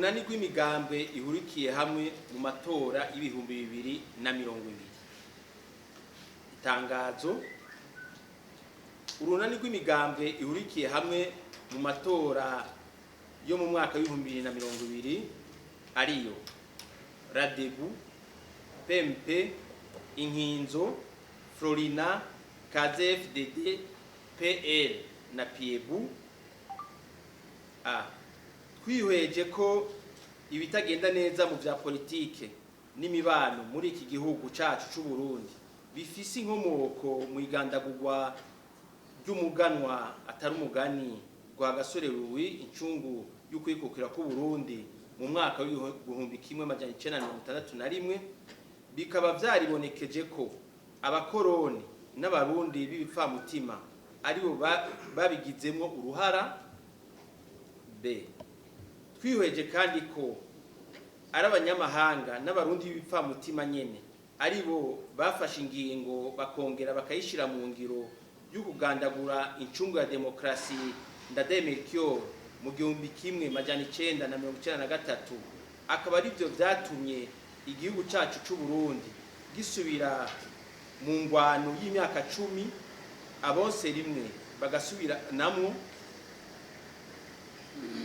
Urunani rw'imigambwe ihurikiye hamwe mu matora y'2020. Itangazo: urunani rw'imigambwe ihurikiye hamwe mu matora yo mu mwaka w'2020, ariyo Radebu, PMP, Inkinzo, Florina, KZFDD, PL na Piebu. A twihweje ko ibitagenda neza mu vya politike n'imibano muri iki gihugu cacu c'u Burundi bifise inkomoko mu igandagurwa ry'umuganwa atari umugani Rwagasore Louis, incungu y'ukwikukira k'u Burundi mu mwaka w'1961, bikaba vyaribonekeje ko abakoroni n'abarundi b'ibipfamutima aribo babigizemwo uruhara. B twihweje kandi ko ari abanyamahanga n'abarundi b'ibipfamutima nyene aribo bafashe ingingo, bakongera bakayishira mu ngiro, yo kugandagura incungu ya demokarasi Ndadaye Melchior mu 1993, akaba arivyo vyatumye igihugu cacu c'u Burundi gisubira mu ngwano y'imyaka 10, abonse rimwe bagasubira namwo.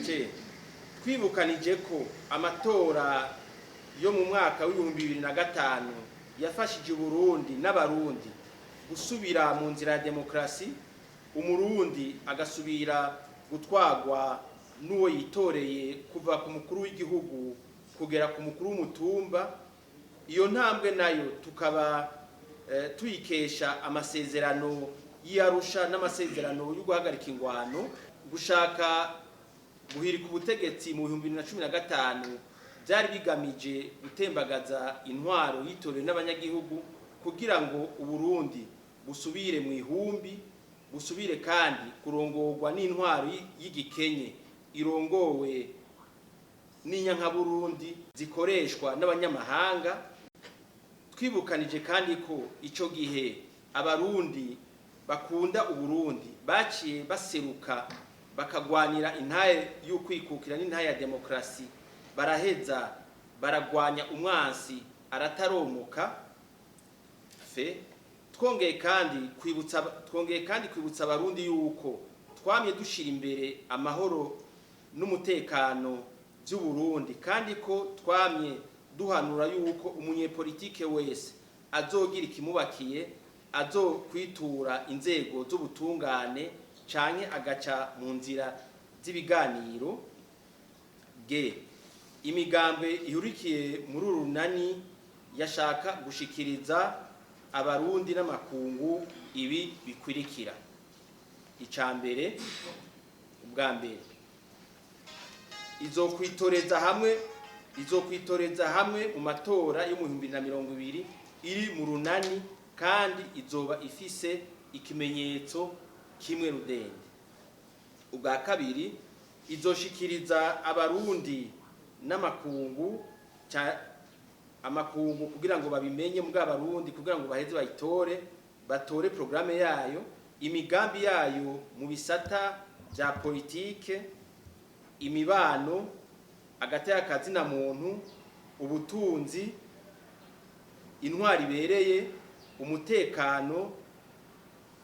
C twibukanije ko amatora yo mu mwaka w'2005 yafashije Uburundi n'abarundi gusubira mu nzira ya demokarasi, umurundi agasubira gutwagwa n'uwo yitoreye, kuva ku mukuru w'igihugu kugera ku mukuru w'umutumba. Iyo ntambwe nayo tukaba tuyikesha amasezerano y'Arusha n'amasezerano yo guhagarika ingwano. Gushaka guhirika ubutegetsi mu 2015 byari bigamije gutembagaza intwaro yitorewe n'abanyagihugu, kugira ngo Uburundi busubire mu ihumbi, busubire kandi kurongorwa n'intwaro y'igikenye irongowe n'inyankaburundi zikoreshwa n'abanyamahanga. Twibukanije kandi ko ico gihe abarundi bakunda Uburundi baciye baseruka, bakagwanira intahe y'ukwikukira n'intahe ya demokarasi, baraheza baragwanya umwansi arataromoka. Fe twongeye kandi kwibutsa abarundi yuko twamye dushira imbere amahoro n'umutekano by'Uburundi, kandi ko twamye duhanura yuko umunyepolitike wese azogira ikimubakiye azokwitura inzego z'ubutungane canke agaca mu nzira z'ibiganiro. G imigambwe ihurikiye muri uru runani yashaka gushikiriza abarundi n'amakungu ibi bikurikira: Ica mbere, ubwa mbere, izokwitoreza hamwe mu matora yo mu 2020 iri mu runani, kandi izoba ifise ikimenyetso kimwe rudende. Ubwa kabiri, izoshikiriza abarundi n'amakungu, amakungu kugira ngo babimenye, mbwa abarundi kugira ngo baheze bayitore, batore programme yayo, imigambi yayo mu bisata bya politike, imibano, agateka na muntu, ubutunzi, intwari ibereye, umutekano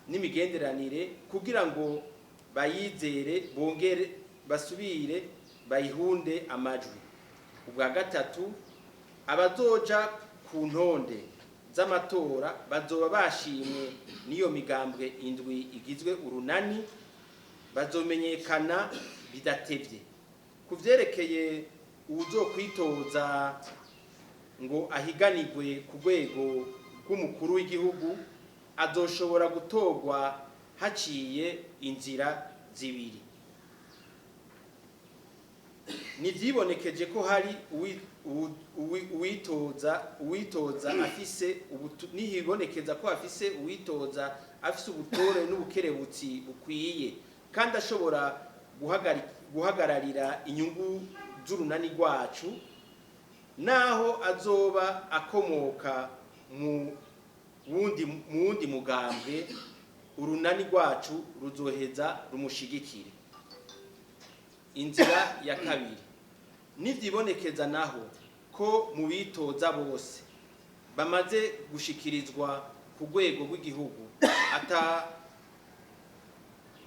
n'imigenderanire, kugira ngo bayizere, bongere basubire bayihunde amajwi. Ubwa gatatu, abazoja ku ntonde z'amatora bazoba bashimwe n'iyo migambwe indwi igizwe urunani, bazomenyekana bidatevye. Ku vyerekeye uwuzokwitoza ngo ahiganirwe ku rwego rw'umukuru w'igihugu, azoshobora gutorwa haciye inzira zibiri. Ntivyibonekeje ko hari uwitoza afise nihibonekeza ko afise uwitoza afise ubutore n'ubukerebutsi bukwiye, kandi ashobora guhagararira inyungu z'urunani rwacu, naho azoba akomoka mu wundi mugambwe, urunani rwacu ruzoheza rumushigikire. Inzira ya kabiri Nivyibonekeza naho ko mu bitoza bose bamaze gushikirizwa ku rwego rw'igihugu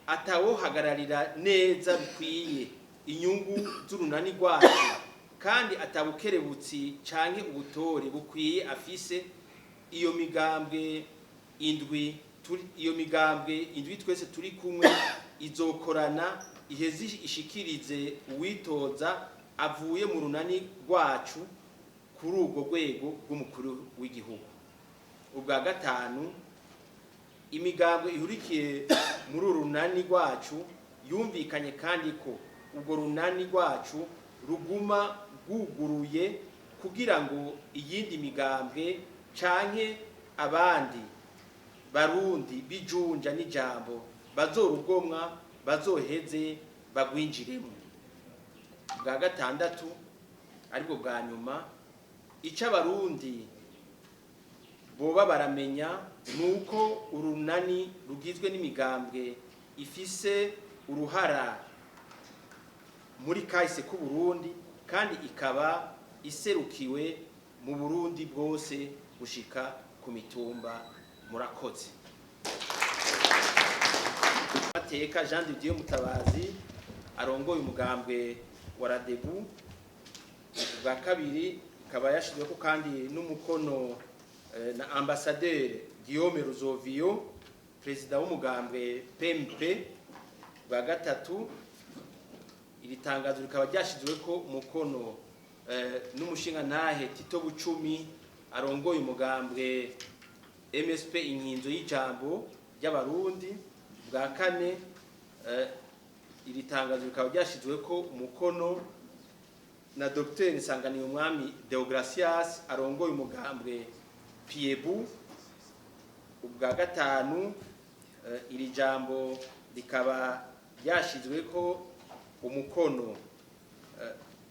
atawohagararira neza bikwiye inyungu z'urunani rwacu, kandi atabukerebutsi canke ubutore bukwiye afise, iyo migambwe indwi twese turi kumwe izokorana iheze ishikirize uwitoza avuye mu runani rwacu kuri urwo rwego rw'umukuru w'igihugu. Ubwa gatanu, imigambwe ihurikiye muri uru runani rwacu yumvikanye kandi ko urwo runani rwacu ruguma rwuguruye kugira ngo iyindi migambwe canke abandi Barundi bijunja n'ijambo bazorugomwa bazoheze bagwinjiremo. Bwa gatandatu, aribwo bwa nyuma, ico Abarundi boba baramenya nuko urunani rugizwe n'imigambwe ifise uruhara muri kahise k'u Burundi, kandi ikaba iserukiwe mu Burundi bwose gushika ku mitumba. Murakoze. Mateka Jean de Dieu Mutabazi arongoye umugambwe wa Radebu. Bwa kabiri, ikaba yashizweko kandi n'umukono na ambassadeur Guillaume Ruzovio, perezida w'umugambwe PMP. Bwa gatatu, iri tangazo rikaba ryashizweko umukono n'umushingantahe Tito Bucumi arongoye umugambwe MSP Inkinzo y'Ijambo ry'Abarundi. Bwa kane, iri tangazo rikaba ryashizweko umukono na Dr Nsanganiyumwami Deogracias arongoye umugambwe Piebu. Ubwa gatanu, iri jambo rikaba ryashizweko umukono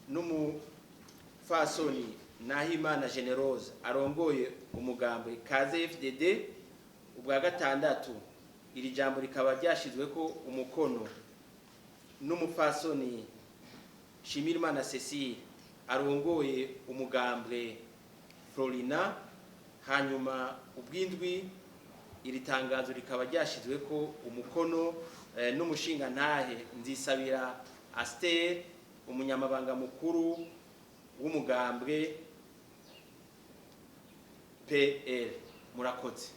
n'umufasoni Nahimana Generose arongoye umugambwe Kaze FDD. Ubwa gatandatu, iri jambo rikaba ryashizweko umukono n'umufasoni Shimirimana Cecile arongoye umugambwe Florina. Hanyuma ubwindwi, iri tangazo rikaba ryashizweko umukono n'umushingantahe Nzisabira Aster, umunyamabanga mukuru w'umugambwe PL. Murakoze.